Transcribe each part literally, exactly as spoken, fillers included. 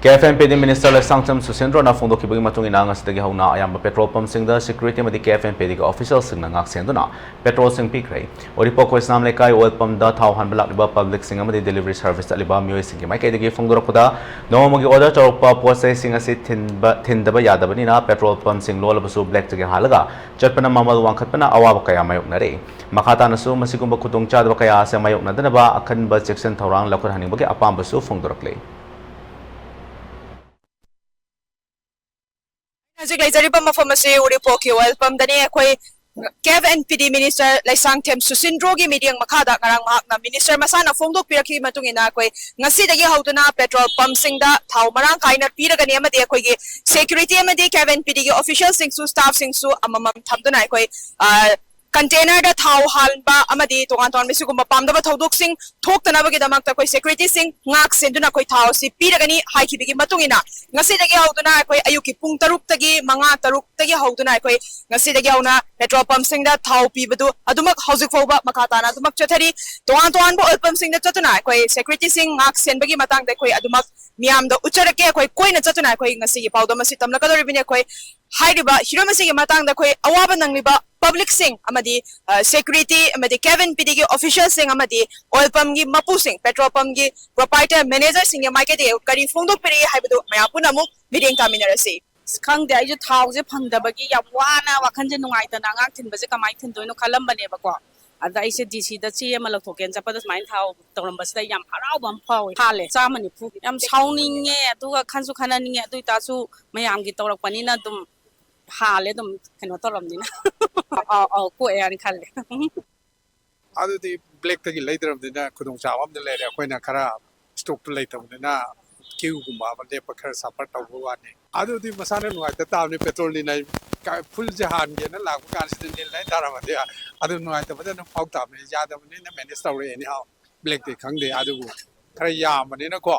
ꯀꯦ F N P ꯗꯤ minister Leishangthem ꯁꯨꯁꯤꯟꯗ꯭ꯔꯣꯅ ꯐꯣꯡꯗꯣꯛꯈꯤꯕꯒꯤ ꯃꯇꯨꯡ ꯏꯟꯅ, ꯉꯁꯤꯗꯒꯤ ꯍꯧꯅ ꯑꯌꯥꯝꯕ ꯄꯦꯇ꯭ꯔꯣꯜ ꯄꯝꯁꯤꯡꯗ ꯁꯦꯀ꯭ꯌꯨꯔꯤꯇꯤ ꯑꯃꯗꯤ ꯀꯦ ꯑꯦꯐ ꯑꯦꯟ ꯄꯤ ꯗꯤꯒꯤ ꯑꯣꯐꯤꯁꯤꯌꯦꯜꯁꯤꯡꯅ ꯉꯥꯛ ꯁꯦꯟꯗꯨꯅ ꯄꯦꯇ꯭ꯔꯣꯜꯁꯤꯡ ꯄꯤꯈ꯭ꯔꯦ꯫ ꯎꯔꯤꯄꯣꯛ ꯈꯣꯏꯁꯅꯥꯝ ꯂꯩꯀꯥꯏ ꯑꯣꯏꯜ ꯄꯝꯗ ꯊꯥꯎ ꯍꯥꯟꯕ ꯂꯥꯛꯂꯤꯕ ꯄꯕ꯭ꯂꯤꯛꯁꯤꯡ ꯑꯃꯗꯤ ꯗꯦꯂꯤꯚꯔꯤ ꯁꯔꯚꯤꯁ ꯆꯠꯂꯤꯕ ꯃꯤꯑꯣꯏꯁꯤꯡꯒꯤ ꯃꯥꯏꯀꯩꯗꯒꯤ ꯐꯣꯡꯗꯣꯔꯛꯄꯗ, ꯅꯣꯡꯃꯒꯤ ꯑꯣꯔꯗꯔ ꯇꯧꯔꯛꯄ ꯄꯣꯠ ꯆꯩꯁꯤꯡ ꯑꯁꯤ ꯊꯤꯟꯕ, ꯊꯤꯟꯗꯕ ꯌꯥꯗꯕꯅꯤꯅ ꯄꯦꯇ꯭ꯔꯣꯜ ꯄꯝꯁꯤꯡ ꯂꯣꯜꯂꯕꯁꯨ ꯕ꯭ꯂꯦꯛꯇꯒꯤ ꯍꯥꯜꯂꯒ ꯆꯠꯄꯅ ꯃꯃꯜ ꯋꯥꯡꯈꯠꯄꯅ ꯑꯋꯥꯕ ꯀꯌꯥ ꯃꯥꯌꯣꯛꯅꯔꯤ꯫ ꯃꯈꯥ ꯇꯥꯅꯁꯨ ꯃꯁꯤꯒꯨꯝꯕ ꯈꯨꯗꯣꯡꯆꯥꯗꯕ ꯀꯌꯥ ꯑꯁꯤ ꯃꯥꯌꯣꯛꯅꯗꯅꯕ ꯑꯀꯟꯕ ꯆꯦꯛꯁꯤꯟ ꯊꯧꯔꯥꯡ ꯂꯧꯈꯠꯍꯟꯅꯤꯡꯕꯒꯤ ꯑꯄꯥꯝꯕꯁꯨ ꯐꯣꯡꯗꯣꯔꯛꯂꯤ꯫ ꯍꯧꯖꯤꯛ ꯂꯩꯖꯔꯤꯕ ꯃꯐꯝ ꯑꯁꯤ ꯎꯔꯤꯄꯣꯛꯀꯤ ꯑꯣꯏꯜ ꯄꯝꯗꯅꯤ꯫ ꯑꯩꯈꯣꯏ ꯀꯦ ꯑꯦꯐ ꯑꯦꯟ ꯄꯤ ꯗꯤ ꯃꯤꯅꯤꯁꯇꯔ ꯂꯩꯁꯥꯡꯊꯦꯝ ꯁꯨꯁꯤꯟꯗ꯭ꯔꯣꯒꯤ ꯃꯤꯠꯌꯦꯡ ꯃꯈꯥꯗ ꯉꯔꯥꯡ ꯃꯍꯥꯛꯅ ꯃꯤꯅꯤꯁꯇꯔ ꯃꯁꯥꯅ ꯐꯣꯡꯗꯣꯛꯄꯤꯔꯛꯈꯤꯕ ꯃꯇꯨꯡ ꯏꯟꯅ, ꯑꯩꯈꯣꯏ ꯉꯁꯤꯗꯒꯤ ꯍꯧꯗꯨꯅ ꯄꯦꯇ꯭ꯔꯣꯜ ꯄꯝꯁꯤꯡꯗ ꯊꯥꯎ ꯃꯔꯥꯡ ꯀꯥꯏꯅ ꯄꯤꯔꯒꯅꯤ ꯑꯃꯗꯤ ꯑꯩꯈꯣꯏꯒꯤ ꯁꯦꯀ꯭ꯌꯨꯔꯤꯇꯤ ꯑꯃꯗꯤ ꯀꯦ ꯑꯦꯐ ꯑꯦꯟ ꯄꯤ ꯗꯤꯒꯤ ꯑꯣꯐꯤꯁꯤꯌꯦꯜꯁꯤꯡꯁꯨ, ꯁ꯭ꯇꯥꯐꯁꯤꯡꯁꯨ ꯑꯃꯃꯝ ꯊꯝꯗꯨꯅ ꯑꯩꯈꯣꯏ, ꯑ, ꯀꯟꯇꯦꯅꯔꯗ ꯊꯥꯎ ꯍꯥꯟꯕ ꯑꯃꯗꯤ ꯇꯣꯉꯥꯟ ꯇꯣꯉꯥꯟꯕ ꯁꯤꯒꯨꯝꯕ ꯄꯥꯝꯗꯕ ꯊꯧꯗꯣꯛꯁꯤꯡ ꯊꯣꯛꯇꯅꯕꯒꯤꯗꯃꯛꯇ ꯑꯩꯈꯣꯏ ꯁꯦꯀ꯭ꯌꯨꯔꯤꯇꯤꯁꯤꯡ ꯉꯥꯛ ꯁꯦꯟꯗꯨꯅ ꯑꯩꯈꯣꯏ ꯊꯥꯎ ꯑꯁꯤ ꯄꯤꯔꯒꯅꯤ ꯍꯥꯏꯈꯤꯕꯒꯤ ꯃꯇꯨꯡ ꯏꯟꯅ, ꯉꯁꯤꯗꯒꯤ ꯍꯧꯗꯨꯅ ꯑꯩꯈꯣꯏ ꯑꯌꯨꯛꯀꯤ ꯄꯨꯡ ꯇꯔꯨꯛꯇꯒꯤ, ꯃꯉꯥ, ꯇꯔꯨꯛꯇꯒꯤ ꯍꯧꯗꯨꯅ ꯑꯩꯈꯣꯏ ꯉꯁꯤꯗꯒꯤ ꯍꯧꯅ ꯄꯦꯇ꯭ꯔꯣꯜ ꯄꯝꯁꯤꯡꯗ ꯊꯥꯎ ꯄꯤꯕꯗꯨ ꯑꯗꯨꯃꯛ ꯍꯧꯖꯤꯛ ꯐꯥꯎꯕ ꯃꯈꯥ ꯇꯥꯅ ꯑꯗꯨꯃꯛ ꯆꯠꯊꯔꯤ꯫ ꯇꯣꯉꯥꯟ ꯇꯣꯉꯥꯟꯕ ꯑꯣꯏꯜ ꯄꯝꯁꯤꯡꯗ ꯆꯠꯇꯨꯅ ꯑꯩꯈꯣꯏ ꯁꯦꯀ꯭ꯌꯨꯔꯤꯇꯤꯁꯤꯡ ꯉꯥꯛ ꯁꯦꯟꯕꯒꯤ ꯃꯇꯥꯡꯗ ꯑꯩꯈꯣꯏ ꯑꯗꯨꯃꯛ ꯃꯤꯌꯥꯝꯗ ꯎꯠꯆꯔꯛꯀꯦ꯫ ꯑꯩꯈꯣꯏ ꯀꯣꯏꯅ ꯆꯠꯇꯨꯅ ꯑꯩꯈꯣꯏ ꯉꯁꯤꯒꯤ ꯄꯥꯎꯗꯝ ꯑꯁꯤ ꯇꯝꯂꯛꯀꯗꯧꯔꯤꯕꯅꯤ꯫ ꯑꯩꯈꯣꯏ ꯍꯥꯏꯔꯤꯕ ꯍꯤꯔꯝ ꯑꯁꯤꯒꯤ ꯃꯇꯥꯡꯗ ꯑꯩꯈꯣꯏ ꯑꯋꯥꯕ ꯅꯪꯂꯤꯕ ꯄꯕ꯭ꯂꯤꯛꯁꯤꯡ ꯑꯃꯗꯤ, ꯑ, ꯁꯦꯀ꯭ꯌꯨꯔꯤꯇꯤ ꯑꯃꯗꯤ ꯀꯦꯕꯤꯟ ꯄꯤꯗꯤꯒꯤ ꯑꯣꯐꯤꯁꯤꯌꯦꯜꯁꯤꯡ ꯑꯃꯗꯤ ꯑꯣꯏꯜ ꯄꯝꯒꯤ ꯃꯄꯨꯁꯤꯡ, ꯄꯦꯇ꯭ꯔꯣꯜ ꯄꯝꯒꯤ ꯄ꯭ꯔꯣꯄꯥꯏꯇꯔ, ꯃꯦꯅꯦꯖꯔꯁꯤꯡꯒꯤ ꯃꯥꯏꯀꯩꯗꯒꯤ ꯀꯔꯤ ꯐꯣꯡꯗꯣꯛꯄꯤꯔꯛꯏ ꯍꯥꯏꯕꯗꯨ ꯃꯌꯥꯝ ꯄꯨꯟꯅ ꯑꯃꯨꯛ ꯃꯤꯠꯌꯦꯡ ꯇꯥꯃꯤꯟꯅꯔꯁꯤ꯫ ꯑꯁ, ꯈꯪꯗꯦ, ꯑꯩꯁꯨ ꯊꯥꯎꯁꯦ ꯐꯪꯗꯕꯒꯤ ꯌꯥꯝ ꯋꯥꯅ, ꯋꯥꯈꯜꯁꯦ ꯅꯨꯡꯉꯥꯏꯇꯅ ꯑꯉꯥꯡ ꯊꯤꯟꯕꯁꯦ ꯀꯃꯥꯏꯅ ꯊꯤꯟꯗꯣꯏꯅꯣ ꯈꯜꯂꯝꯕꯅꯦꯕꯀꯣ꯫ ꯑꯗ ꯑꯩꯁꯦ ꯗꯤ ꯁꯤꯗ ꯆꯦ ꯑꯃ ꯂꯧꯊꯣꯛꯀꯦꯅ ꯆꯠꯄꯗ ꯁꯨꯃꯥꯏꯅ ꯊꯥꯎ ꯇꯧꯔꯝꯕꯁꯤꯗ ꯌꯥꯝ ꯍꯔꯥꯎꯕ ꯑꯃ ꯐꯥꯎꯋꯦ꯫ ꯍꯥꯜꯂꯦ, ꯆꯥꯝꯃ ꯅꯤꯐꯨ꯫ ꯌꯥꯝ ꯁꯥꯎꯅꯤꯡꯉꯦ, ꯑꯗꯨꯒ ꯈꯟꯁꯨ ꯈꯟꯅꯅꯤꯡꯉꯦ꯫ ꯑꯗꯨ ꯑꯣꯏꯇꯥꯔꯁꯨ ꯃꯌꯥꯝꯒꯤ ꯇꯧꯔꯛꯄꯅꯤꯅ ꯑꯗꯨꯝ ꯍꯥꯜꯂꯦ, ꯑꯗꯨꯝ ꯀꯩꯅꯣ ꯇꯧꯔꯝꯅꯤꯅ꯫ ꯑꯧ, ꯑꯧ, ꯀꯣꯛꯑꯦ ꯍꯥꯏꯅ ꯈꯜꯂꯦ꯫ ꯑꯗꯨꯗꯤ ꯕ꯭ꯂꯦꯛꯇꯒꯤ ꯂꯩꯗ꯭ꯔꯕꯅꯤꯅ ꯈꯨꯗꯣꯡꯆꯥꯕ ꯑꯃꯗꯤ ꯂꯩꯔꯦ꯫ ꯑꯩꯈꯣꯏꯅ ꯈꯔ ꯁ꯭ꯇꯣꯛꯇꯨ ꯂꯩꯇꯕꯅꯤꯅ ꯀ꯭ꯌꯨꯒꯨꯝꯕ ꯑꯃ ꯂꯦꯞꯄ ꯈꯔ ꯁꯐꯔ ꯇꯧꯕ ꯋꯥꯅꯤ꯫ ꯑꯗꯨꯗꯤ ꯃꯁꯥꯅ ꯅꯨꯡꯉꯥꯏꯇ ꯇꯥꯕꯅꯤ꯫ ꯄꯦꯇ꯭ꯔꯣꯜꯅꯤꯅ ꯀ-, ꯐꯨꯜꯁꯦ ꯍꯥꯟꯒꯦꯅ ꯂꯥꯛꯄ ꯀꯥꯟꯁꯤꯗ ꯅꯤꯜ ꯍꯥꯏꯇꯥꯔꯝꯃꯗꯤ ꯑꯗꯨ ꯅꯨꯡꯉꯥꯏꯇꯕꯗꯤ ꯑꯗꯨꯝ ꯐꯥꯎ ꯇꯥꯕꯅꯤ꯫ ꯌꯥꯗꯕꯅꯤꯅ ꯃꯦꯅꯦꯖ ꯇꯧꯔꯦ꯫ ꯑꯦꯅꯤ ꯍꯥꯎ, ꯕ꯭ꯂꯦꯛꯇꯤ ꯈꯪꯗꯦ, ꯑꯗꯨꯕꯨ ꯈꯔ ꯌꯥꯝꯕꯅꯤꯅꯀꯣ,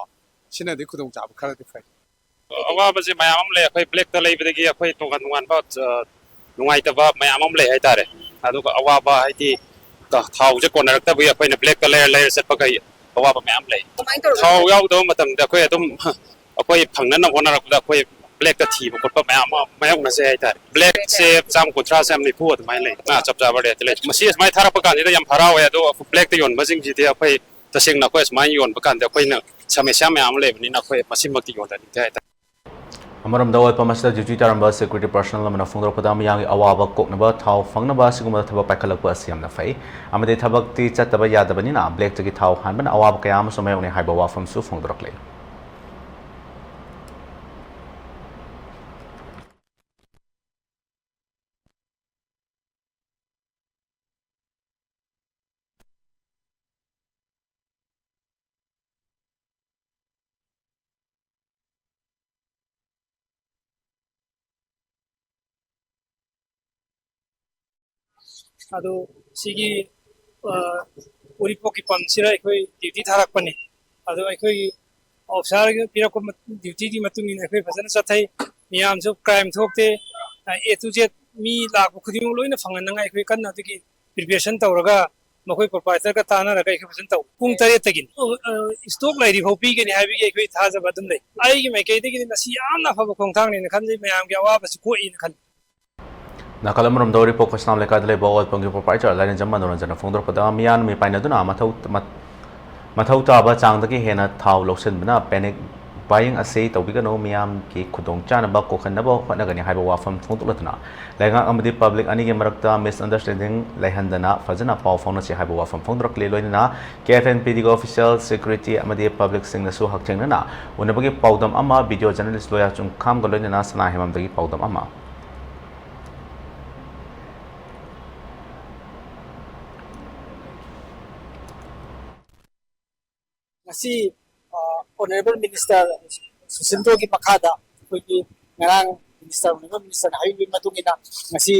ꯁꯤꯅꯗꯤ ꯈꯨꯗꯣꯡꯆꯥꯕ ꯈꯔꯗꯤ ꯐꯩ꯫ ꯑꯋꯥꯕꯁꯦ ꯃꯌꯥꯝ ꯑꯃ ꯂꯩ꯫ ꯑꯩꯈꯣꯏ ꯕ꯭ꯂꯦꯛꯇ ꯂꯩꯕꯗꯒꯤ ꯑꯩꯈꯣꯏ ꯇꯣꯉꯥꯟ ꯇꯣꯉꯥꯟꯕ, ꯑ, ꯅꯨꯡꯉꯥꯏꯇꯕ ꯃꯌꯥꯝ ꯑꯃ ꯂꯩ ꯍꯥꯏꯇꯥꯔꯦ꯫ ꯑꯗꯨꯒ ꯑꯋꯥꯕ ꯍꯥꯏꯗꯤ ꯊ-, ꯊꯥꯎꯁꯦ ꯀꯣꯟꯅꯔꯛꯇꯕꯒꯤ ꯑꯩꯈꯣꯏꯅ ꯕ꯭ꯂꯦꯛꯇ ꯂꯩꯔ ꯂꯩꯔ ꯆꯠꯄꯒꯤ ꯑꯋꯥꯕ ꯃꯌꯥꯝ ꯂꯩ꯫ ꯀꯃꯥꯏꯅ ꯇꯧꯔꯒꯦ? ꯊꯥꯎ ꯌꯥꯎꯗꯕ ꯃꯇꯝꯗ ꯑꯩꯈꯣꯏ ꯑꯗꯨꯝ ꯑꯩꯈꯣꯏ ꯐꯪꯅꯅꯕ ꯍꯣꯠꯅꯔꯛꯄꯗ ꯑꯩꯈꯣꯏ ꯕ꯭ꯂꯦꯛꯇ ꯊꯤꯕ ꯈꯣꯠꯄ ꯃꯌꯥꯝ ꯑꯃ ꯃꯥꯌꯣꯛꯅꯖꯩ ꯍꯥꯏꯇꯥꯔꯦ꯫ ꯕ꯭ꯂꯦꯛꯁꯦ ꯆꯥꯝ ꯀꯨꯟꯊ꯭ꯔꯥ, ꯆꯥꯝ ꯅꯤꯐꯨ ꯑꯗꯨꯃꯥꯏꯅ ꯂꯩ꯫ ꯑꯥ, ꯆꯞ ꯆꯥꯕ ꯔꯦꯠꯇꯤ ꯂꯩꯇꯦ꯫ ꯃꯁꯤ ꯑꯁꯨꯃꯥꯏꯅ ꯊꯥꯔꯛꯄ ꯀꯥꯟꯁꯤꯗ ꯌꯥꯝ ꯍꯔꯥꯎꯋꯦ, ꯑꯗꯣ ꯕ꯭ꯂꯦꯛꯇ ꯌꯣꯟꯕꯁꯤꯡꯁꯤꯗꯤ ꯑꯩꯈꯣꯏ ꯇꯁꯦꯡꯅ ꯑꯩꯈꯣꯏ ꯑꯁꯨꯃꯥꯏꯅ ꯌꯣꯟꯕ ꯀꯥꯟꯗ ꯑꯩꯈꯣꯏꯅ ꯁꯃꯁ꯭ꯌꯥ ꯃꯌꯥꯝ ꯑꯃ ꯂꯩꯕꯅꯤꯅ ꯑꯩꯈꯣꯏ ꯃꯁꯤꯃꯛꯇꯤ ꯌꯣꯟꯖꯅꯤꯡꯗꯦ ꯍꯥꯏꯇꯥꯔꯦ꯫ ꯑꯃꯔꯣꯝꯗ, ꯑꯣꯏꯜ ꯄꯝ ꯑꯁꯤꯗ ꯗ꯭ꯌꯨꯇꯤ ꯇꯥꯔꯝꯕ ꯁꯦꯀ꯭ꯌꯨꯔꯤꯇꯤ ꯄꯔꯁꯅꯦꯜ ꯑꯃꯅ ꯐꯣꯡꯗꯣꯔꯛꯄꯗ, ꯃꯤꯌꯥꯝꯒꯤ ꯑꯋꯥꯕ ꯀꯣꯛꯅꯕ ꯊꯥꯎ ꯐꯪꯅꯕ ꯑꯁꯤꯒꯨꯝꯕ ꯊꯕꯛ ꯄꯥꯏꯈꯠꯂꯛꯄ ꯑꯁꯤ ꯌꯥꯝꯅ ꯐꯩ ꯑꯃꯗꯤ ꯊꯕꯛꯇꯤ ꯆꯠꯇꯕ ꯌꯥꯗꯕꯅꯤꯅ ꯕ꯭ꯂꯦꯛꯇꯒꯤ ꯊꯥꯎ ꯍꯥꯟꯕꯅ ꯑꯋꯥꯕ ꯀꯌꯥ ꯑꯃꯁꯨ ꯃꯥꯌꯣꯛꯅꯩ ꯍꯥꯏꯕ ꯋꯥꯐꯝꯁꯨ ꯐꯣꯡꯗꯣꯔꯛꯂꯤ꯫ ꯑꯗꯨ ꯁꯤꯒꯤ, ꯑ, ꯎꯔꯤꯄꯣꯛꯀꯤ ꯄꯝꯁꯤꯗ ꯑꯩꯈꯣꯏ ꯗ꯭ꯌꯨꯇꯤ ꯊꯥꯔꯛꯄꯅꯤ꯫ ꯑꯗꯨ ꯑꯩꯈꯣꯏꯒꯤ ꯑꯣꯐꯤꯁꯥꯔꯒꯤ ꯄꯤꯔꯛꯄ ꯃ-, ꯗ꯭ꯌꯨꯇꯤꯒꯤ ꯃꯇꯨꯡ ꯏꯟꯅ ꯑꯩꯈꯣꯏ ꯐꯖꯅ ꯆꯠꯊꯩ꯫ ꯃꯤꯌꯥꯝꯁꯨ ꯀ꯭ꯔꯥꯏꯝ ꯊꯣꯛꯇꯦ꯫ ꯑ, A to Z ꯃꯤ ꯂꯥꯛꯄ ꯈꯨꯗꯤꯡꯃꯛ ꯂꯣꯏꯅ ꯐꯪꯍꯟꯅꯉꯥꯏ ꯑꯩꯈꯣꯏ ꯀꯟꯅ ꯑꯗꯨꯒꯤ ꯄ꯭ꯔꯤꯄꯦꯔꯦꯁꯟ ꯇꯧꯔꯒ ꯃꯈꯣꯏ ꯄ꯭ꯔꯣꯄ꯭ꯔꯥꯏꯇꯔꯒ ꯇꯥꯟꯅꯔꯒ ꯑꯩꯈꯣꯏ ꯐꯖꯅ ꯇꯧ꯫ ꯄꯨꯡ ꯇꯔꯦꯠꯇꯒꯤꯅꯤ꯫ ꯑ, ꯏꯁꯇꯣꯛ ꯂꯩꯔꯤꯐꯥꯎ ꯄꯤꯒꯅꯤ ꯍꯥꯏꯕꯒꯤ ꯑꯩꯈꯣꯏ ꯊꯥꯖꯕ ꯑꯗꯨꯝ ꯂꯩ꯫ ꯑꯩꯒꯤ ꯃꯥꯏꯀꯩꯗꯒꯤꯗꯤ ꯃꯁꯤ ꯌꯥꯝꯅ ꯑꯐꯕ ꯈꯣꯡꯊꯥꯡꯅꯦꯅ ꯈꯟꯖꯩ, ꯃꯌꯥꯝꯒꯤ ꯑꯋꯥꯕꯁꯨ ꯀꯣꯛꯏꯅ ꯈꯜꯂꯤ꯫ ꯅꯥꯀꯜ ꯑꯃꯔꯣꯝꯗ, ꯎꯔꯤꯄꯣꯛ ꯈꯣꯏꯁꯅꯥꯝ ꯂꯩꯀꯥꯏꯗ ꯂꯩꯕ ꯑꯣꯏꯜ ꯄꯝꯒꯤ ꯄ꯭ꯔꯣꯄ꯭ꯔꯥꯏꯇꯔ ꯂꯥꯏꯔꯦꯟꯖꯝ ꯃꯅꯣꯔꯟꯖꯟꯅ ꯐꯣꯡꯗꯣꯔꯛꯄꯗ, ꯃꯤꯌꯥꯝꯅ ꯃꯤꯄꯥꯏꯅꯗꯨꯅ ꯃꯊꯧ, ꯃꯠ-, ꯃꯊꯧ ꯇꯥꯕ ꯆꯥꯡꯗꯒꯤ ꯍꯦꯟꯅ ꯊꯥꯎ ꯂꯧꯁꯤꯟꯕꯅ ꯄꯦꯅꯤꯛ ꯕꯥꯏꯌꯤꯡ ꯑꯁꯤ ꯇꯧꯕꯤꯒꯅꯨ, ꯃꯤꯌꯥꯝꯒꯤ ꯈꯨꯗꯣꯡꯆꯥꯅꯕ ꯀꯣꯛꯍꯟꯅꯕ ꯍꯣꯠꯅꯒꯅꯤ ꯍꯥꯏꯕ ꯋꯥꯐꯝ ꯐꯣꯡꯗꯣꯛꯂꯗꯨꯅ, ꯂꯩꯉꯥꯛ ꯑꯃꯗꯤ ꯄꯕ꯭ꯂꯤꯛ ꯑꯅꯤꯒꯤ ꯃꯔꯛꯇ ꯃꯤꯁꯑꯟꯗꯔꯁꯇꯦꯟꯗꯤꯡ ꯂꯩꯍꯟꯗꯅ ꯐꯖꯅ ꯄꯥꯎ ꯐꯥꯎꯅꯁꯤ ꯍꯥꯏꯕ ꯋꯥꯐꯝ ꯐꯣꯡꯗꯣꯔꯛꯂꯤ꯫ ꯂꯣꯏꯅꯅ ꯀꯦ ꯑꯦꯐ ꯑꯦꯟ ꯄꯤꯗꯤꯒꯤ ꯑꯣꯐꯤꯁꯤꯌꯦꯜ, ꯁꯦꯀ꯭ꯌꯨꯔꯤꯇꯤ ꯑꯃꯗꯤ ꯄꯕ꯭ꯂꯤꯛꯁꯤꯡꯅꯁꯨ ꯍꯛꯊꯦꯡꯅꯅ ꯎꯅꯕꯒꯤ ꯄꯥꯎꯗꯝ ꯑꯃ꯫ ꯚꯤꯗꯤꯑꯣ ꯖꯔꯅꯦꯂꯤꯁ ꯂꯣꯌꯥ ꯆꯨꯡꯈꯥꯝꯒ ꯂꯣꯏꯅꯅ ꯁꯅꯥ ꯍꯦꯃꯝꯗꯒꯤ ꯄꯥꯎꯗꯝ ꯑꯃ꯫ ꯉꯁꯤ, ꯑ, ꯑꯣꯅꯔꯦꯕꯜ ꯃꯤꯅꯤꯁꯇꯔ ꯁꯨꯁꯤꯟꯗ꯭ꯔꯣꯒꯤ ꯃꯈꯥꯗ ꯑꯩꯈꯣꯏꯒꯤ ꯉꯔꯥꯡ ꯃꯤꯅꯤꯁꯇꯔ, ꯑꯣꯅꯔꯦꯕꯜ ꯃꯤꯅꯤꯁꯇꯔꯅ ꯍꯥꯏꯕꯤꯕꯒꯤ ꯃꯇꯨꯡ ꯏꯟꯅ ꯉꯁꯤ,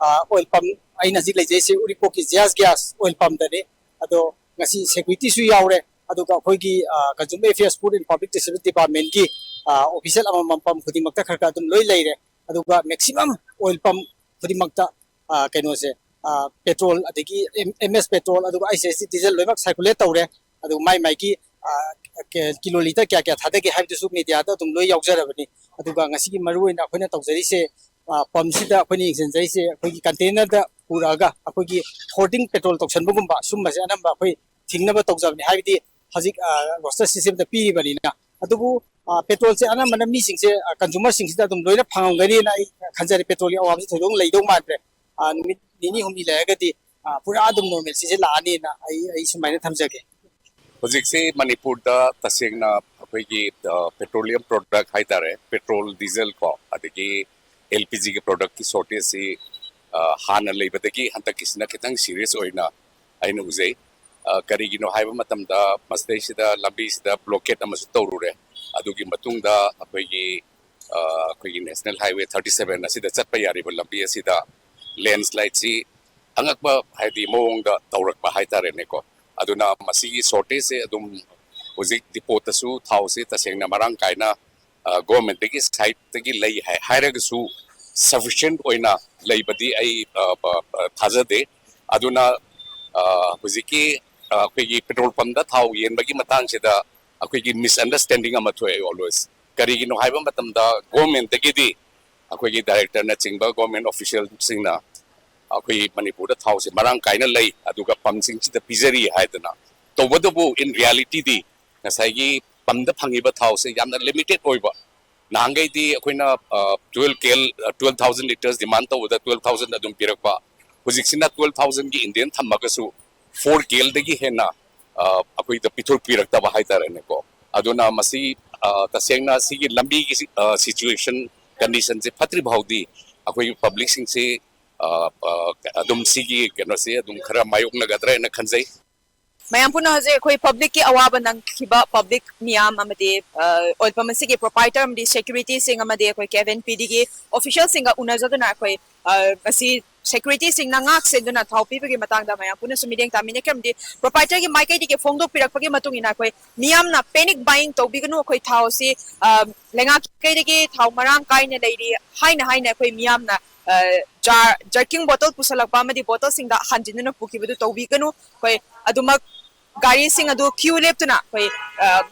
ꯑ, ꯑꯣꯏꯜ ꯄꯝ, ꯑꯩꯅ ꯍꯧꯖꯤꯛ ꯂꯩꯖꯩꯁꯦ ꯎꯔꯤꯄꯣꯛꯀꯤ ꯖꯤꯌꯥꯁ ꯒ꯭ꯌꯥꯁ ꯑꯣꯏꯜ ꯄꯝꯗꯅꯤ꯫ ꯑꯗꯣ ꯉꯁꯤ ꯁꯦꯀ꯭ꯌꯨꯔꯤꯇꯤꯁꯨ ꯌꯥꯎꯔꯦ, ꯑꯗꯨꯒ ꯑꯩꯈꯣꯏꯒꯤ, uh, consumer affairs, food and public distribution ꯗꯤꯄꯥꯔꯠꯃꯦꯟꯒꯤ, ꯑ, ꯑꯣꯐꯤꯁꯤꯌꯦꯜ ꯑꯃꯃꯝ ꯄꯝ ꯈꯨꯗꯤꯡꯃꯛꯇ ꯈꯔ ꯈꯔ ꯑꯗꯨꯝ ꯂꯣꯏ ꯂꯩꯔꯦ꯫ ꯑꯗꯨꯒ ꯃꯦꯛꯁꯤꯃꯝ ꯑꯣꯏꯜ ꯄꯝ ꯈꯨꯗꯤꯡꯃꯛꯇ, ꯑ, ꯀꯩꯅꯣꯁꯦ, ꯑ, ꯄꯦꯇ꯭ꯔꯣꯜ, ꯑꯗꯒꯤ ꯑꯦꯝ-, ꯑꯦꯝ ꯑꯦꯁ ꯄꯦꯇ꯭ꯔꯣꯜ, ꯑꯗꯨꯒ ꯑꯩꯆ ꯑꯦꯁ ꯗꯤ ꯗꯤꯖꯜ ꯂꯣꯏꯅꯃꯛ ꯁꯥꯔꯀꯨꯂꯦꯠ ꯇꯧꯔꯦ꯫ ꯑꯗꯨꯒ ꯃꯥꯏ ꯃꯥꯏꯒꯤ, ꯀꯤꯂꯣ ꯂꯤꯇꯔ ꯀꯌꯥ ꯀꯌꯥ ꯊꯥꯗꯒꯦ ꯍꯥꯏꯕꯗꯨꯁꯨ ꯃꯦꯗꯤꯌꯥꯗ ꯑꯗꯨꯝ ꯂꯣꯏ ꯌꯥꯎꯖꯔꯕꯅꯤ꯫ ꯑꯗꯨꯒ ꯉꯁꯤꯒꯤ ꯃꯔꯨꯑꯣꯏꯅ ꯑꯩꯈꯣꯏꯅ ꯇꯧꯖꯔꯤꯁꯦ, ꯄꯝꯁꯤꯗ ꯑꯩꯈꯣꯏꯅ ꯌꯦꯡꯁꯤꯟꯖꯔꯤꯁꯦ ꯑꯩꯈꯣꯏꯒꯤ ꯀꯟꯇꯦꯅꯔꯗ ꯄꯨꯔꯛꯑꯒ ꯑꯩꯈꯣꯏꯒꯤ ꯍꯣꯔꯗꯤꯡ ꯄꯦꯇ꯭ꯔꯣꯜ ꯇꯧꯁꯟꯕꯒꯨꯝꯕ ꯁꯨꯝꯕꯁꯦ ꯑꯅꯝꯕ ꯑꯩꯈꯣꯏ ꯊꯤꯡꯅꯕ ꯇꯧꯖꯕꯅꯤ꯫ ꯍꯥꯏꯕꯗꯤ ꯍꯧꯖꯤꯛ ꯔꯣꯁꯇꯔ ꯁꯤꯁꯇꯦꯝꯗ ꯄꯤꯔꯤꯕꯅꯤꯅ꯫ ꯑꯗꯨꯕꯨ ꯄꯦꯇ꯭ꯔꯣꯜꯁꯦ ꯑꯅꯝꯕꯅ ꯃꯤꯁꯤꯡꯁꯦ, ꯀꯟꯖꯨꯃꯔꯁꯤꯡꯁꯤꯗ ꯑꯗꯨꯝ ꯂꯣꯏꯅ ꯐꯪꯉꯝꯒꯅꯤꯅ ꯑꯩ ꯈꯟꯖꯔꯦ꯫ ꯄꯦꯇ꯭ꯔꯣꯜꯒꯤ ꯑꯋꯥꯕꯁꯤ ꯊꯣꯏꯗꯣꯛꯅ ꯂꯩꯗꯧ ꯃꯥꯟꯗ꯭ꯔꯦ꯫ ꯅꯨꯃꯤꯠ ꯅꯤꯅꯤ ꯍꯨꯝꯅꯤ ꯂꯩꯔꯒꯗꯤ ꯄꯨꯔꯥ ꯑꯗꯨꯝ ꯅꯣꯔꯃꯦꯜꯁꯤꯁꯦ ꯂꯥꯛꯑꯅꯤꯅ ꯑꯩ ꯑꯩ ꯁꯨꯃꯥꯏꯅ ꯊꯝꯖꯒꯦ꯫ ꯍꯧꯖꯤꯛꯁꯤ ꯃꯅꯤꯄꯨꯔꯗ ꯇꯁꯦꯡꯅ ꯑꯩꯈꯣꯏꯒꯤ ꯄꯦꯇ꯭ꯔꯣꯂꯤꯌꯝ ꯄ꯭ꯔꯣꯗꯛ ꯍꯥꯏꯇꯥꯔꯦ, ꯄꯦꯇ꯭ꯔꯣꯜ, ꯗꯤꯖꯜ ꯀꯣ, ꯑꯗꯒꯤ ꯑꯦꯜ ꯄꯤ ꯖꯤꯒꯤ ꯄ꯭ꯔꯣꯗꯛꯀꯤ ꯁꯣꯔꯇꯦꯖꯁꯤ ꯍꯥꯟꯅ ꯂꯩꯕꯗꯒꯤ ꯍꯟꯗꯛꯀꯤꯁꯤꯅ ꯈꯤꯇꯪ ꯁꯤꯔꯤꯌꯁ ꯑꯣꯏꯅ ꯑꯩꯅ ꯎꯖꯩ꯫ ꯀꯔꯤꯒꯤꯅꯣ ꯍꯥꯏꯕ ꯃꯇꯝꯗ ꯃꯁꯤꯗꯩꯁꯤꯗ ꯂꯝꯕꯤꯁꯤꯗ ꯕ꯭ꯂꯣꯀꯦꯠ ꯑꯃꯁꯨ ꯇꯧꯔꯨꯔꯦ꯫ ꯑꯗꯨꯒꯤ ꯃꯇꯨꯡꯗ ꯑꯩꯈꯣꯏꯒꯤ ꯑꯩꯈꯣꯏꯒꯤ ꯅꯦꯁꯅꯦꯜ ꯍꯥꯏꯋꯦ ꯊꯥꯔꯇꯤ ꯁꯕꯦꯟ ꯑꯁꯤꯗ ꯆꯠꯄ ꯌꯥꯔꯤꯕ ꯂꯝꯕꯤ ꯑꯁꯤꯗ ꯂꯦꯟꯁ꯭ꯂꯥꯏꯠꯁꯤ ꯑꯉꯛꯄ ꯍꯥꯏꯗꯤ ꯃꯑꯣꯡꯗ ꯇꯧꯔꯛꯄ ꯍꯥꯏꯇꯥꯔꯦꯅꯦꯀꯣ꯫ ꯑꯗꯨꯅ ꯃꯁꯤꯒꯤ ꯁꯣꯔꯇꯦꯖꯁꯦ ꯑꯗꯨꯝ ꯍꯧꯖꯤꯛ ꯗꯤꯄꯣꯠꯇꯁꯨ ꯊꯥꯎꯁꯦ ꯇꯁꯦꯡꯅ ꯃꯔꯥꯡ ꯀꯥꯏꯅ ꯒꯣꯔꯃꯦꯟꯠꯇꯒꯤ ꯁꯥꯏꯠꯇꯒꯤ ꯂꯩ ꯍꯥꯏ ꯍꯥꯏꯔꯒꯁꯨ ꯁꯐꯤꯁꯤꯌꯦꯟꯠ ꯑꯣꯏꯅ ꯂꯩꯕꯗꯤ ꯑꯩ ꯊꯥꯖꯗꯦ꯫ ꯑꯗꯨꯅ ꯍꯧꯖꯤꯛꯀꯤ ꯑꯩꯈꯣꯏꯒꯤ ꯄꯦꯇ꯭ꯔꯣꯜ ꯄꯝꯗ ꯊꯥꯎ ꯌꯦꯟꯕꯒꯤ ꯃꯇꯥꯡꯁꯤꯗ ꯑꯩꯈꯣꯏꯒꯤ ꯃꯤꯁꯑꯟꯗꯔꯁ꯭ꯇꯦꯟꯗꯤꯡ ꯑꯃ ꯊꯣꯛꯑꯦ ꯑꯣꯜꯋꯦꯁ꯫ ꯀꯔꯤꯒꯤꯅꯣ ꯍꯥꯏꯕ ꯃꯇꯝꯗ ꯒꯣꯔꯃꯦꯟꯠꯇꯒꯤꯗꯤ ꯑꯩꯈꯣꯏꯒꯤ ꯗꯥꯏꯔꯦꯛꯇꯔꯅꯆꯤꯡꯕ ꯒꯣꯔꯃꯦꯟꯠ ꯑꯣꯐꯤꯁꯤꯌꯦꯜꯁꯤꯡꯅ ꯑꯩꯈꯣꯏ ꯃꯅꯤꯄꯨꯔꯗ ꯊꯥꯎꯁꯦ ꯃꯔꯥꯡ ꯀꯥꯏꯅ ꯂꯩ, ꯑꯗꯨꯒ ꯄꯝꯁꯤꯡꯁꯤꯗ ꯄꯤꯖꯔꯤ ꯍꯥꯏꯗꯅ꯫ ꯇꯧꯕꯇꯕꯨ in realityꯗꯤ ꯉꯁꯥꯏꯒꯤ ꯄꯝꯗ ꯐꯪꯉꯤꯕ ꯊꯥꯎꯁꯦ ꯌꯥꯝꯅ ꯂꯤꯃꯤꯇꯦꯠ ꯑꯣꯏꯕ꯫ ꯅꯍꯥꯟꯈꯩꯗꯤ ꯑꯩꯈꯣꯏꯅ twelve KL, twelve thousand litres demand ꯇꯧꯕꯗ twelve thousand ꯑꯗꯨꯝ ꯄꯤꯔꯛꯄ, ꯍꯧꯖꯤꯛꯁꯤꯅ twelve thousandꯒꯤ Indian ꯊꯝꯃꯒꯁꯨ four KLꯗꯒꯤ ꯍꯦꯟꯅ ꯑꯩꯈꯣꯏꯗ ꯄꯤꯊꯣꯛꯄꯤꯔꯛꯇꯕ ꯍꯥꯏꯇꯥꯔꯦꯅꯦꯀꯣ꯫ ꯑꯗꯨꯅ ꯃꯁꯤ ꯇꯁꯦꯡꯅ ꯁꯤꯒꯤ ꯂꯝꯕꯤꯒꯤ situation, conditionꯁꯦ ꯐꯠꯇ꯭ꯔꯤ ꯐꯥꯎꯗꯤ ꯑꯩꯈꯣꯏꯒꯤ ꯄꯕ꯭ꯂꯤꯛꯁꯤꯡꯁꯤ ꯑꯗꯨꯝ ꯁꯤꯒꯤ ꯀꯩꯅꯣꯁꯦ ꯑꯗꯨꯝ ꯈꯔ ꯃꯥꯌꯣꯛꯅꯒꯗ꯭ꯔꯥ ꯍꯥꯏꯅ ꯈꯟꯖꯩ꯫ ꯃꯌꯥꯝ ꯄꯨꯟꯅ ꯍꯧꯖꯤꯛ ꯑꯩꯈꯣꯏ ꯄꯕ꯭ꯂꯤꯛꯀꯤ ꯑꯋꯥꯕ ꯅꯪꯈꯤꯕ ꯄꯕ꯭ꯂꯤꯛ ꯃꯤꯌꯥꯝ ꯑꯃꯗꯤ ꯑꯣꯏꯜ ꯄꯝ ꯑꯁꯤꯒꯤ ꯄ꯭ꯔꯣꯄꯥꯏꯇꯔ ꯑꯃꯗꯤ ꯁꯦꯀ꯭ꯌꯨꯔꯤꯇꯤꯁꯤꯡ ꯑꯃꯗꯤ ꯑꯩꯈꯣꯏ ꯀꯦ ꯑꯦꯟ ꯄꯤꯗꯤꯒꯤ ꯑꯣꯐꯤꯁꯤꯌꯦꯜꯁꯤꯡꯒ ꯎꯅꯖꯗꯨꯅ ꯑꯩꯈꯣꯏ ꯉꯁꯤ ꯁꯦꯀ꯭ꯌꯨꯔꯤꯇꯤꯁꯤꯡꯅ ꯉꯥꯛ ꯁꯦꯟꯗꯨꯅ ꯊꯥꯎ ꯄꯤꯕꯒꯤ ꯃꯇꯥꯡꯗ ꯃꯌꯥꯝ ꯄꯨꯟꯅꯁꯨ ꯃꯤꯠꯌꯦꯡ ꯇꯥꯃꯤꯟꯅꯈꯤ꯫ ꯑꯃꯗꯤ ꯄ꯭ꯔꯣꯄꯥꯏꯇꯔꯒꯤ ꯃꯥꯏꯀꯩꯗꯒꯤ ꯐꯣꯡꯗꯣꯛꯄꯤꯔꯛꯄꯒꯤ ꯃꯇꯨꯡ ꯏꯟꯅ ꯑꯩꯈꯣꯏ ꯃꯤꯌꯥꯝꯅ ꯄꯦꯅꯤꯛ ꯕꯥꯏꯌꯤꯡ ꯇꯧꯕꯤꯒꯅꯨ꯫ ꯑꯩꯈꯣꯏ ꯊꯥꯎꯁꯤ ꯂꯩꯉꯥꯛꯀꯤ ꯃꯥꯏꯀꯩꯗꯒꯤ ꯊꯥꯎ ꯃꯔꯥꯡ ꯀꯥꯏꯅ ꯂꯩꯔꯤ ꯍꯥꯏꯅ ꯍꯥꯏꯅ ꯑꯩꯈꯣꯏ ꯃꯤꯌꯥꯝꯅ ꯖꯥꯔ ꯖꯔꯀꯤꯡ ꯕꯣꯇꯜ ꯄꯨꯁꯜꯂꯛꯄ ꯑꯃꯗꯤ ꯕꯣꯇꯜꯁꯤꯡꯗ ꯍꯟꯖꯤꯟꯗꯨꯅ ꯄꯨꯈꯤꯕꯗꯨ ꯇꯧꯕꯤꯒꯅꯨ꯫ ꯑꯩꯈꯣꯏ ꯑꯗꯨꯃꯛ ꯒꯥꯔꯤꯁꯤꯡ ꯑꯗꯨ ꯀ꯭ꯌꯨ ꯂꯦꯞꯇꯨꯅ ꯑꯩꯈꯣꯏ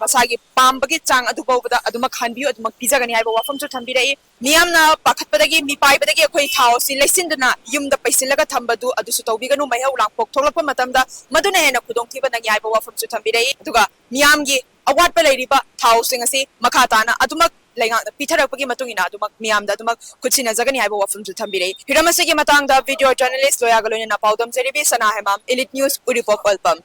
ꯃꯁꯥꯒꯤ ꯄꯥꯝꯕꯒꯤ ꯆꯥꯡ ꯑꯗꯨ ꯐꯥꯎꯕꯗ ꯑꯗꯨꯃꯛ ꯍꯥꯟꯕꯤꯌꯨ, ꯑꯗꯨꯃꯛ ꯄꯤꯖꯒꯅꯤ ꯍꯥꯏꯕ ꯋꯥꯐꯝꯁꯨ ꯊꯝꯕꯤꯔꯛꯏ꯫ ꯃꯤꯌꯥꯝꯅ ꯄꯥꯈꯠꯄꯗꯒꯤ, ꯃꯤꯄꯥꯏꯕꯗꯒꯤ ꯑꯩꯈꯣꯏ ꯊꯥꯎ ꯑꯁꯤ ꯂꯩꯁꯤꯟꯗꯨꯅ ꯌꯨꯝꯗ ꯄꯩꯁꯤꯜꯂꯒ ꯊꯝꯕꯗꯨ ꯑꯗꯨꯁꯨ ꯇꯧꯕꯤꯒꯅꯨ꯫ ꯃꯩꯍꯧ ꯂꯥꯡꯄꯣꯛ ꯊꯣꯛꯂꯛꯄ ꯃꯇꯝꯗ ꯃꯗꯨꯅ ꯍꯦꯟꯅ ꯈꯨꯗꯣꯡꯊꯤꯕ ꯅꯪꯉꯤ ꯍꯥꯏꯕ ꯋꯥꯐꯝꯁꯨ ꯊꯝꯕꯤꯔꯛꯏ꯫ ꯑꯗꯨꯒ ꯃꯤꯌꯥꯝꯒꯤ ꯑꯋꯥꯠꯄ ꯂꯩꯔꯤꯕ ꯊꯥꯎꯁꯤꯡ ꯑꯁꯤ ꯃꯈꯥ ꯇꯥꯅ ꯑꯗꯨꯃꯛ ꯂꯩꯉꯥꯛꯅ ꯄꯤꯊꯔꯛꯄꯒꯤ ꯃꯇꯨꯡ ꯏꯟꯅ ꯑꯗꯨꯃꯛ ꯃꯤꯌꯥꯝꯗ ꯑꯗꯨꯃꯛ ꯈꯨꯠꯁꯤꯟꯅꯖꯒꯅꯤ ꯍꯥꯏꯕ ꯋꯥꯐꯝꯁꯨ ꯊꯝꯕꯤꯔꯛꯏ꯫ ꯍꯤꯔꯝ ꯑꯁꯤꯒꯤ ꯃꯇꯥꯡꯗ ꯚꯤꯗꯤꯑꯣ ꯖꯔꯅꯦꯂꯤꯁ ꯂꯣꯌꯥꯒ ꯂꯣꯏꯅꯅ ꯄꯥꯎꯗꯝꯖꯔꯤꯕꯤ ꯁꯅꯥ ꯍꯦꯃꯥꯝ, ꯏꯂꯤꯠ ꯅ꯭ꯌꯨꯁ, ꯎꯔꯤꯄꯣꯛ, ꯑꯣꯜꯄꯝ꯫